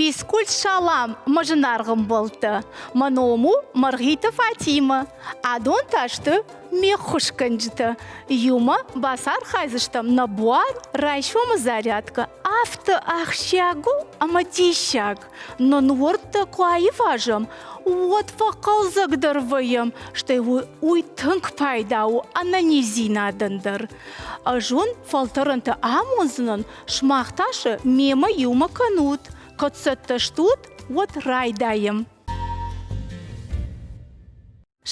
Физкульт салам, мӕ зынаргъ ӕмбӕлттӕ! Мӕ ном у Мӕргъиты Фатимӕ. Адон та сты ме ххуысгӕнджытӕ. Иумӕ бацархайдзыстӕм нӕ буар райсомы зарядкӕ афтӕ ахсджиаг у ӕмӕ диссаг. Нӕ нуӕрттӕ куы аивазӕм, уӕд фӕхъӕлдзӕгдӕр вӕййӕм, стӕй уый тынг пайда у ӕнӕниздзинадӕн дӕр. Ӕз уын фӕлтӕрӕнтӕ амондзынӕн, сымах та сӕ мемӕ иумӕ кӕнут. Кӕд цӕттӕ стут, уӕд райдайӕм.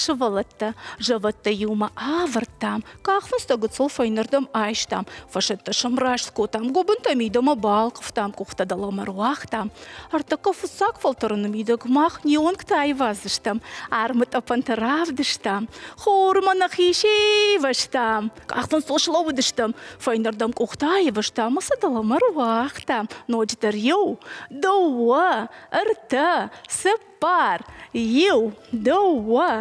Сывӕллӕттӕ, зӕвӕттӕ иумӕ авӕрдтам, къахфындзтӕ гыццыл фӕйнӕрдӕм айстам, фӕсӕттӕ сӕм раст кодтам, гуыбынтӕ мидӕмӕ балхъывтам, къухтӕ дӕлӕмӕ руагътам. Ӕртӕккӕ фыццаг фӕлтӕрыны мидӕг мах не уӕнгтӕ айваздзыстӕм, армытъӕпӕнтӕ равдыстам, хормӕ нӕхи сивӕзтам, къахфындзтыл слӕууыдыстӕм, фӕйнӕрдӕм къухтӕ аивӕзтам ӕмӕ сӕ дӕлӕмӕ руагътам. Ноджыдӕр иу, дыууӕ, ӕртӕ, цыппар, иу, дыууӕ,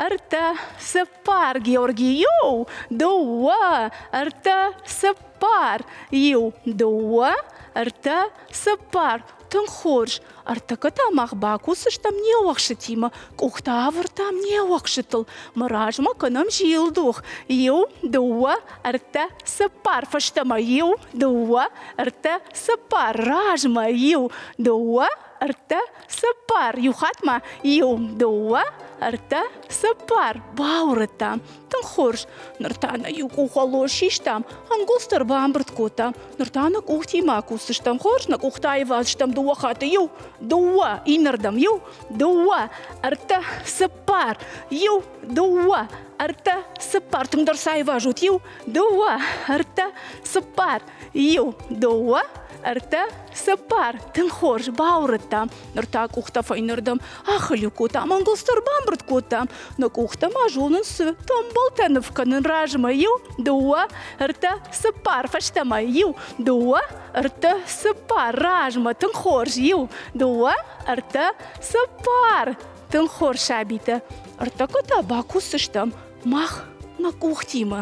ӕртӕ, цыппар, Георги, иу, дыууӕ, ӕртӕ, цыппар, иу, дыууӕ, ӕртӕ, цыппар. Тынг хорз. Ӕртӕккӕ та мах бакусдзыстӕм не уӕхсытимӕ, къухтӕ авӕрдтам не уӕхсытыл. Мӕ размӕ кӕнӕм зилдух. Иу, дыууӕ, ӕртӕ, цыппар. Фӕстӕмӕ иу, дыууӕ, ӕртӕ, цыппар. Размӕ иу, дыууӕ, ӕртӕ, цыппар. Иу хатт ма иу, дыууӕ, ӕртӕ, цыппар. Баурӕдтам. Тынг хорз. Ныр та нӕ иу къухвӕллой систам, ӕнгуылдзтӕ ӕрбамбырд кодтам. Ныр та нӕ къухтимӕ акусдзыстӕм. Хорз, нӕ къухтӕ аиваздзыстӕм дыууӕ хатты. Иу, дыууӕ, иннӕрдӕм. Иу, дыууӕ, ӕртӕ, цыппар. Иу, дыууӕ, ӕртӕ, цыппар. Тынгдӕр сӕ аивазут. Иу, дыууӕ, ӕртӕ, цыппар. Иу, дыууӕ, ӕртӕ, цыппар. Тынг хорз, баурӕдтам. Ныр та къухтӕ фӕйнӕрдӕм ахӕлиу кодтам, ӕнгуылдзтӕ ӕрбамбырд кодтам. Нӕ къухтӕ ма зонынц цы тымбылтӕ ныв кӕнын размӕ. Иу, дыууӕ, ӕртӕ, цыппар, фӕстӕмӕ. Иу, дыууӕ, ӕртӕ, цыппар, размӕ. Тынг хорз. Иу, дыууӕ, ӕртӕ, цыппар. Тынг хорз, сабитӕ. Ӕртӕккӕ та бакусдзыстӕм мах нӕ къухтимӕ,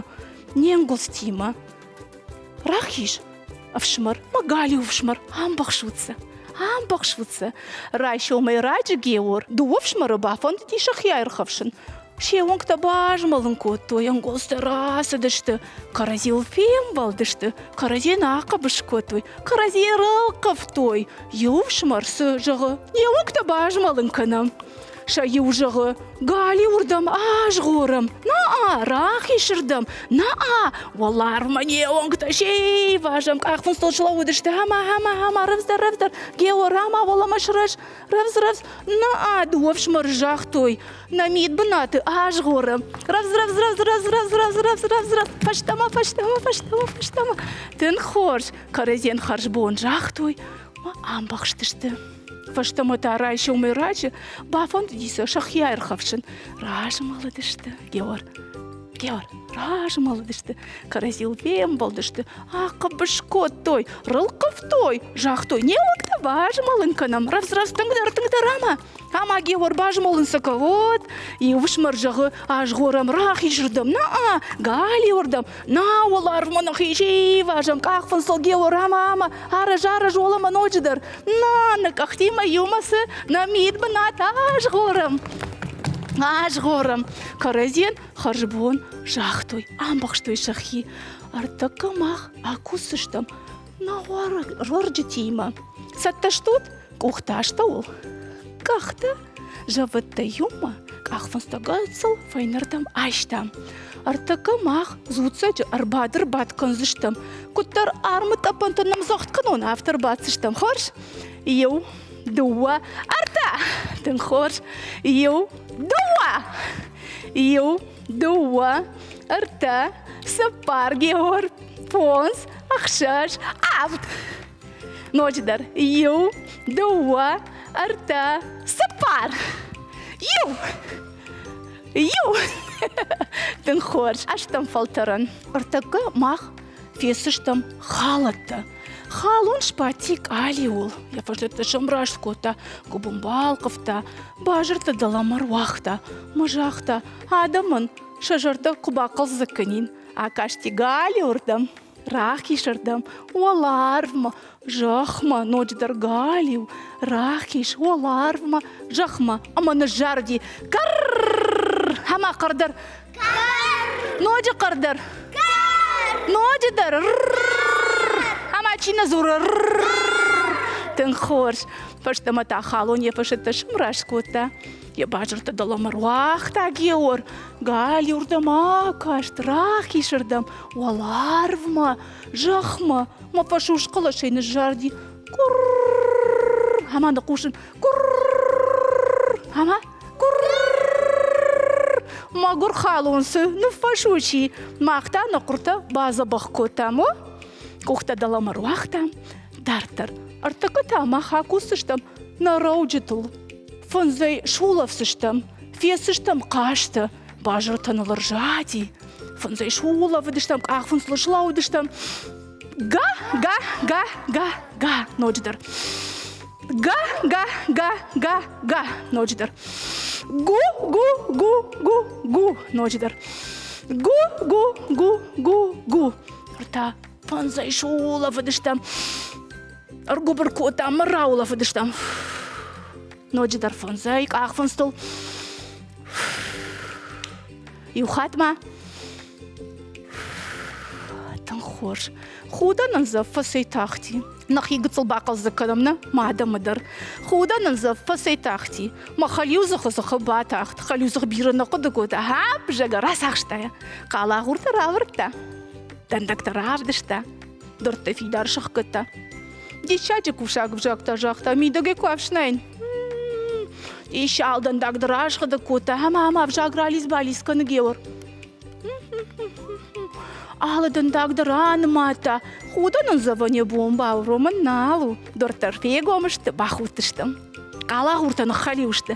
не нгуылдзтимӕ. Рахиз, ӕфсымӕр, мӕ галиу ӕфсымӕр, амбӕхсут сӕ, амбӕхсут сӕ. Райсомӕй раджы Геор дыууӕ ӕфсымӕры бафӕндыди сӕхи аирхӕфсын. Се уӕнгтӕ базмӕлын кодтой, ӕнгуылдзтӕ рацыдысты, кӕрӕдзийыл фембӕлдысты, кӕрӕдзийӕн ахъӕбыс кодтой, кӕрӕдзийы рылхъывтой. Иу ӕфсымӕр цы зӕгъы, не уӕнгтӕ базмӕлын кӕнӕм. Сӕ иу зӕгъы, галиуырдӕм азгъорӕм, на-а, рахизырдӕм, на-а, уӕларвмӕ не уӕнгтӕ сивазӕм, къахфындзтыл слӕууыдысты, ӕмӕ, ӕмӕ, ӕмӕ, рӕвдздӕр, рӕвдздӕр, Геор, ӕмӕ уӕлӕмӕ сырӕз, рӕвдз, рӕвдз, на-а, дыууӕ фсымӕры загътой, нӕ мидбынаты азгъорӕм, рӕвдз, рӕвдз, рӕвдз, рӕвдз, рӕвдз, рӕвдз, рӕвдз, рӕвдз, рӕвдз, фӕстӕмӕ, фӕстӕмӕ, фӕстӕмӕ, фӕстӕмӕ. Тынг хорз, кӕрӕдзийӕн хӕрзбон загътой ӕмӕ амбӕхстысты. Фӕстӕмӕ та райсомӕй раджы бафӕндыди сӕ сӕхи аирхӕфсын. Размӕлыдысты Геор. Геор, размӕлыдысты, кӕрӕдзийыл фембӕлдысты, ахъӕбыс кодтой, рылхъывтой, загътой, не уӕгтӕ базмӕлын кӕнӕм, рӕвдз-рӕвдз тынгдӕр, тынгдӕр ӕмӕ ӕмӕ Геор базмӕлын сӕ кӕуӕд. Иу фсымӕр зӕгъы, азгъорӕм рахизырдӕм, на, галиуырдӕм, На, уӕларвмӕ нӕхи сивазӕм, къахфындзыл Геор ӕмӕ ӕмӕ араз, араз уӕлӕмӕ ноджыдӕр. На, нӕ къӕхтимӕ иумӕ цы нӕ мидбынат азгъорӕм. Азгъорӕм. Кӕрӕдзийӕн хӕрзбон загътой, амбӕхстой сӕхи. Ӕртӕккӕ мах акусдзыстӕм нӕ уӕрджытимӕ. Цӕттӕ стут? Къухтӕ астӕуыл, къӕхтӕ, зӕвӕттӕ иумӕ, къахфындзтӕ гыццыл фӕйнӕрдӕм айстам. Ӕртӕккӕ мах дзуццӕджы ӕрбад-ӕрбад кӕндзыстӕм. Куыддӕр армы тъӕпӕнтӕ нымдзӕгъд кӕнон, афтӕ ӕрбаддзыстӕм. Хорз? Иу, дыууӕ, ӕртӕ! Тынг хорз. Иу, дыууӕ! Иу, дыууӕ, ӕртӕ, цыппар, Геор, фондз, ӕхсӕз, авд! Ноджыдӕр иу, дыууӕ, ӕртӕ, цыппар. Иу! Иу! Тынг хорз. Ӕстӕм фӕлтӕрӕн. Ӕртӕккӕ мах фесыстӕм халӕттӕ. Халон сбадти къалиуыл, йӕ фӕстӕ сӕмраст кодта, гуыбын балхъывта, базыртӕ дӕлӕмӕ руагъта мӕ загъта, адӕмӕн сӕ зӕрдӕ куы бахъӕлдзӕг кӕнин. Акасти галиуырдӕм. рахизырдӕм, уӕларвмӕ, зӕхмӕ, ноджыдӕр галиу, рахиз, уӕларвмӕ, зӕхмӕ ӕмӕ ныззарыди кӕрррр ӕмӕ хъӕрдӕр ноджы хъӕрдӕр ноджыдӕр ӕмӕ чи нӕ дзуры тынг хорз фӕстӕмӕ та халон йӕ фӕсӕттӕ сымраст кодта йӕ базыртӕ дӕлӕмӕ руагъта Геор галиуырдӕм акаст рахизырдӕм уӕларвмӕ зӕхмӕ мӕ фӕсус хъӕлӕсӕй ныззарди Курр! Ӕмӕ ныхъхъусын Курр! Ӕмӕ Курр! Мӕгуыр халон цы ныффӕсус и, мах та нӕ хъуыртӕ бадзӕбӕх кодтам, о? Къухтӕ дӕлӕмӕ руагътам. Дарддӕр ӕртыккӕ та мах акусдзыстӕм нӕ рӕуджытыл. Фындзӕй сулӕфдзыстӕм, фесдзыстӕм хъазтӕ, базыртӕ ныл ӕрзади. Фындзӕй сулӕфыдыстӕм, къахфындзыл слӕууыдыстӕм. Га, га, га, га, га, ноджыдӕр. Га, га, га, га, га, ноджыдӕр. Гу, гу, гу, гу, гу, ноджыдӕр. Гу, гу, гу, гу, гу. Рта фӕндзай сулӕфыдыстӕм. Ӕргуыбыр кодтам, раулӕфыдыстӕм. Ноджыдӕр фӕндзай къахфындзтыл. Иу хатт ма Тынг хорз. Худӕн ын дзы фӕцӕйтахти. Нӕхи гыццыл бахъӕлдзӕг кӕнӕм нӕ мӕ адӕмы дӕр. Худӕн ын дзы фӕцӕйтахти. Мӕ хӕлиудзыхы дзыхы батахт. Хӕлиудзых бирӕ нӕ хъуыды кодта. Хӕп, зӕгъгӕ, рацахста йӕ. Хъалагъуртӕ равӕрдта. Дӕндӕгтӕ равдыста. Дырдты фидар сыхгӕдта. Диссаджы кусӕг ӕвзӕгтӕ загъта, мидӕгӕй куы ӕфснайын. Исал дӕндаг дӕр азгъыды кодта ӕмӕ ӕмӕ ӕвзаг ралидз-балидз кӕны Геор. Алы дӕндаг дӕр анымадта, худӕн ын зӕгъӕн йӕ бон бауромын нал у. Дуртӕ фегом сты, бахудтыстӕм. Хъалагъуртӕ ныххӕлиу сты.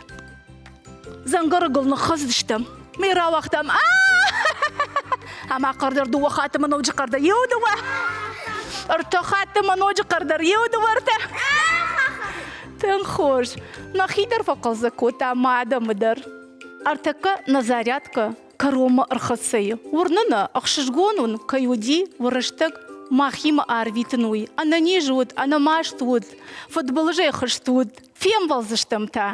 Дзӕнгӕрӕгыл ныххӕцыдыстӕм. Ме рауагътам. Ӕмӕ хъӕрдӕр дыууӕ хатты мӕ ноджы хъӕрдӕр. Иу дыууӕ. Ӕртӕ хатты мӕ ноджы хъӕрдӕр. Иу дыууӕ ӕртӕ. Тынг хорз. Нӕхи дӕр фӕхъӕлдзӕг кодта мӕ адӕмы дӕр. Ӕртӕккӕ нӕ зарядкӕ кӕронмӕ ӕрхӕццӕ и. Уырны нӕ, ӕхсызгон уын кӕй уыди, уӕ рӕстӕг махимӕ арвитын уый. Ӕнӕниз уыд, ӕнӕмаст уыд, фыдбылызӕй хызт уыд. Фембӕлдзыстӕм та.